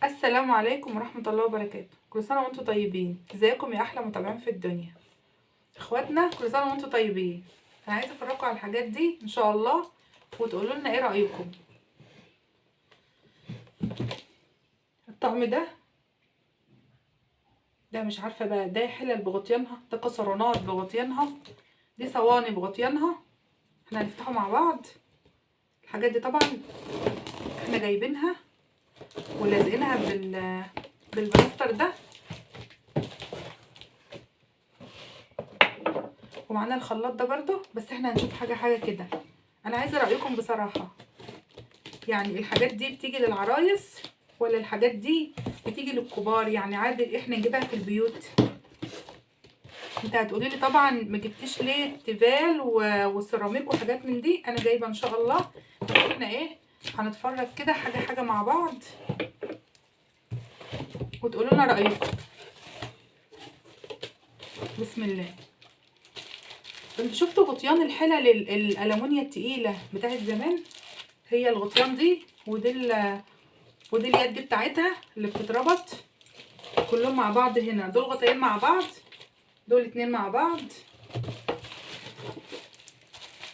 السلام عليكم ورحمة الله وبركاته. كل سنة وانتم طيبين. ازيكم يا احلى متابعين في الدنيا، اخواتنا؟ كل سنة وانتم طيبين. انا عايزة افرجكم على الحاجات دي ان شاء الله وتقولوا لنا ايه رأيكم. الطقم ده مش عارفة بقى، ده حلل بغطيانها، ده كسرونات بغطيانها، دي صواني بغطيانها. احنا هنفتحه مع بعض. الحاجات دي طبعا احنا جايبينها ولازقينها بالبلاستر ده، ومعانا الخلاط ده برضو. بس احنا هنشوف حاجة حاجة كده. انا عايزه رايكم بصراحة، يعني الحاجات دي بتيجي للعرايس ولا الحاجات دي بتيجي للكبار؟ يعني عادل احنا نجيبها في البيوت؟ انت هتقولي لي طبعا ما جبتيش ليه تيفال وسيراميك وحاجات من دي. انا جايبه ان شاء الله، بس احنا ايه هنتفرج كده حاجة حاجة مع بعض وتقولوا لنا رايكم. بسم الله. انتوا شفتوا غطيان الحلل الالومنيا التقيله بتاعت زمان؟ هي الغطيان دي، ودي اليد بتاعتها اللي بتتربط كلهم مع بعض هنا. دول غطيين مع بعض، دول اتنين مع بعض،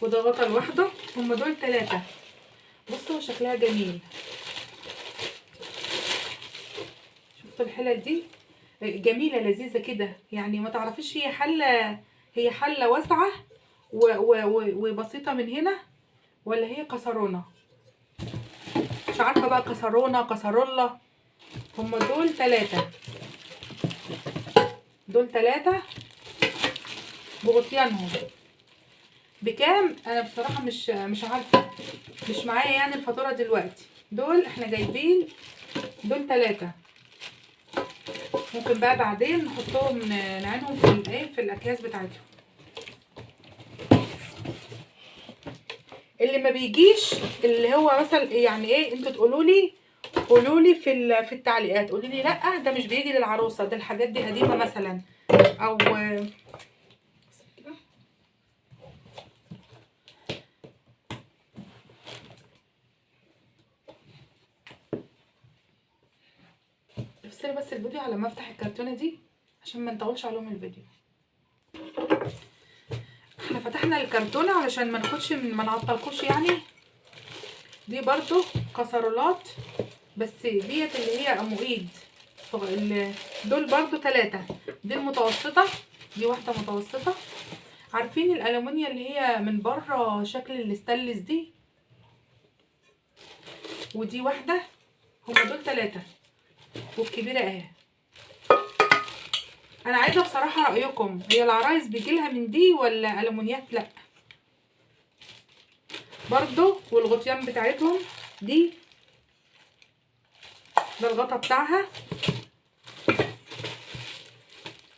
وده غطا لوحده. هم دول تلاتة. بصوا شكلها جميل. شفتوا الحلل دي؟ جميلة لذيذة كده، يعني ما تعرفيش هي حله، هي حله واسعة وبسيطة من هنا، ولا هي كسرونه؟ مش عارفه بقى، كسرونه كسرولة. هم دول تلاتة، دول تلاتة بغطيانهم. بكام؟ انا بصراحة مش عارفه، مش معايا يعني الفاتورة دلوقتي. دول احنا جايبين دول تلاتة، ممكن بقى بعدين نحطهم نعينهم في الايه، في الاكياس بتاعتهم. اللي ما بيجيش اللي هو مثلا يعني ايه، انتوا تقولوا لي، قولوا لي في التعليقات، قولوا لي لا ده مش بيجي للعروسه، ده الحاجات دي قديمة مثلا، او افصلي بس الفيديو على ما افتح الكرتونه دي عشان ما نطولش عليهم الفيديو. احنا فتحنا الكرتونه علشان ما ناخدش، ما نعطلكوش يعني. دي برضو كسرولات، بس ديت اللي هي ام ايد، دول برضو تلاتة. دي المتوسطة، دي واحدة متوسطه. عارفين الالومنيا اللي هي من بره شكل الاستانلس دي؟ ودي واحدة. هما دول تلاتة، والكبيرة اهي. انا عايزه بصراحة رايكم، هي العرايس بيجيلها من دي ولا الومنيات؟ لا برضو. والغطيان بتاعتهم دي، ده الغطا بتاعها.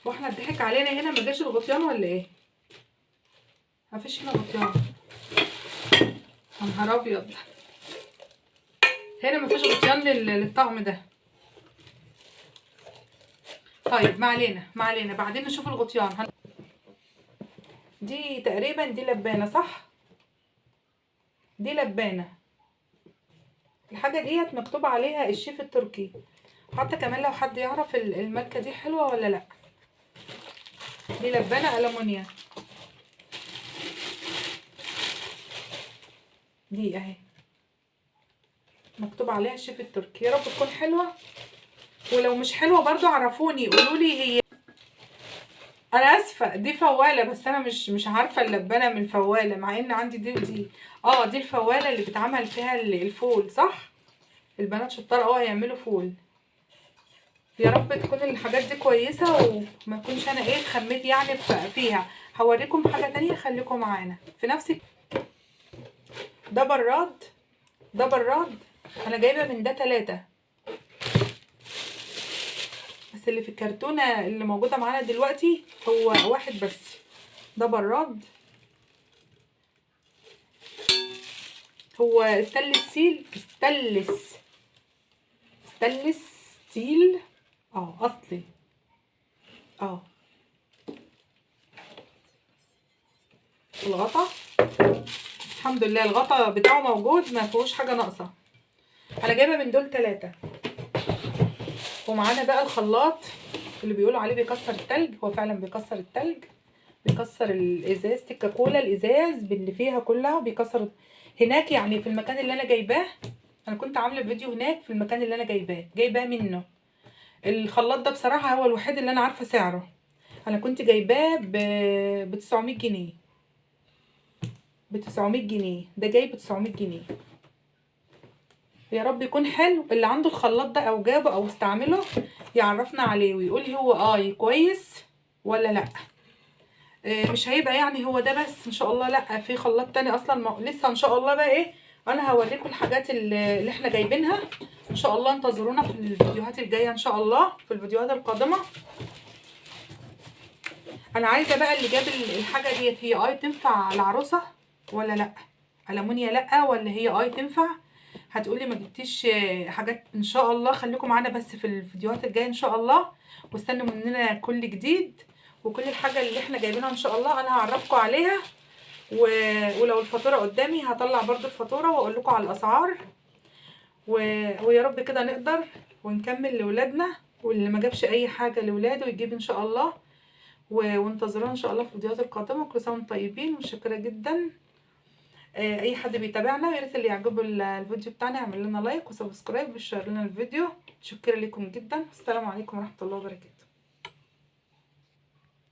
واحنا اتضحك علينا هنا، ما جاش الغطيان ولا ايه؟ مفيش هنا غطيان. يا نهار ابيض، هنا مفيش غطيان للطقم ده. طيب ما علينا ما علينا، بعدين نشوف الغطيان. دي تقريبا دي لبانه صح؟ دي لبانه. الحاجة ديت مكتوب عليها الشيف التركي، حتى كمان لو حد يعرف الماركة دي حلوة ولا لا. دي لبانه الومنيا دي اهي، مكتوب عليها الشيف التركي. يا رب تكون حلوة، ولو مش حلوة برضو عرفوني، قولوا لي. هي انا اسفه دي فواله، بس انا مش عارفه اللبانه من الفواله، مع ان عندي دي ودي. دي الفواله اللي بيتعمل فيها الفول صح؟ البنات شطار هيعملوا فول. يا رب تكون الحاجات دي كويسة وما يكونش انا ايه اتخميت يعني فيها. هوريكم حاجة تانية، خليكم معانا في نفس. ده براد، ده براد انا جايبه من ده 3، بس اللي في الكرتونه اللي موجودة معانا دلوقتي هو واحد بس. ده براد، هو stainless steel، stainless steel اصلي. الغطا الحمد لله الغطا بتاعه موجود، ما فيهوش حاجة ناقصه. انا جايبه من دول 3. ومعانا بقى الخلاط اللي بيقولوا عليه بيكسر التلج، هو فعلا بيكسر التلج، بيكسر الازاز الكاكولا، الازاز باللي فيها كلها بيكسر. هناك يعني في المكان اللي انا جايباه، انا كنت عامله فيديو هناك في المكان اللي انا جايباه منه الخلاط ده. بصراحة هو الوحيد اللي انا عارفه سعره، انا كنت جايباه ب 900 جنيه، ب 900 جنيه، ده جاي ب 900 جنيه. يا رب يكون حلو. اللي عنده الخلاط ده او جابه او استعمله يعرفنا عليه ويقول هو كويس ولا لا. مش هيبقى يعني هو ده بس ان شاء الله، لا في خلاط تاني اصلا لسه ان شاء الله بقى ايه، انا هوريكم الحاجات اللي احنا جايبينها ان شاء الله. انتظرونا في الفيديوهات الجاية ان شاء الله، في الفيديوهات القادمة. انا عايزه بقى اللي جاب الحاجة ديت هي تنفع العروسة ولا لا، المونيا لا ولا هي تنفع. هتقولي ما جبتيش حاجات، ان شاء الله خليكم معانا بس في الفيديوهات الجاية ان شاء الله، واستنوا مننا كل جديد وكل الحاجة اللي احنا جايبينها ان شاء الله انا هعرفكم عليها. ولو الفاتورة قدامي هطلع برضو الفاتورة واقول لكم على الاسعار. ويا رب كده نقدر ونكمل لولادنا، واللي ما جابش اي حاجة لولاده يجيب ان شاء الله. وانتظرونا ان شاء الله في الفيديوهات القادمة. كل سنة وانتم طيبين، ومتشكره جدا اي حد بيتابعنا. يا ريت اللي يعجبه الفيديو بتاعنا يعمل لنا like و subscribe ويشير لنا الفيديو. متشكره لكم جدا. السلام عليكم ورحمة الله وبركاته.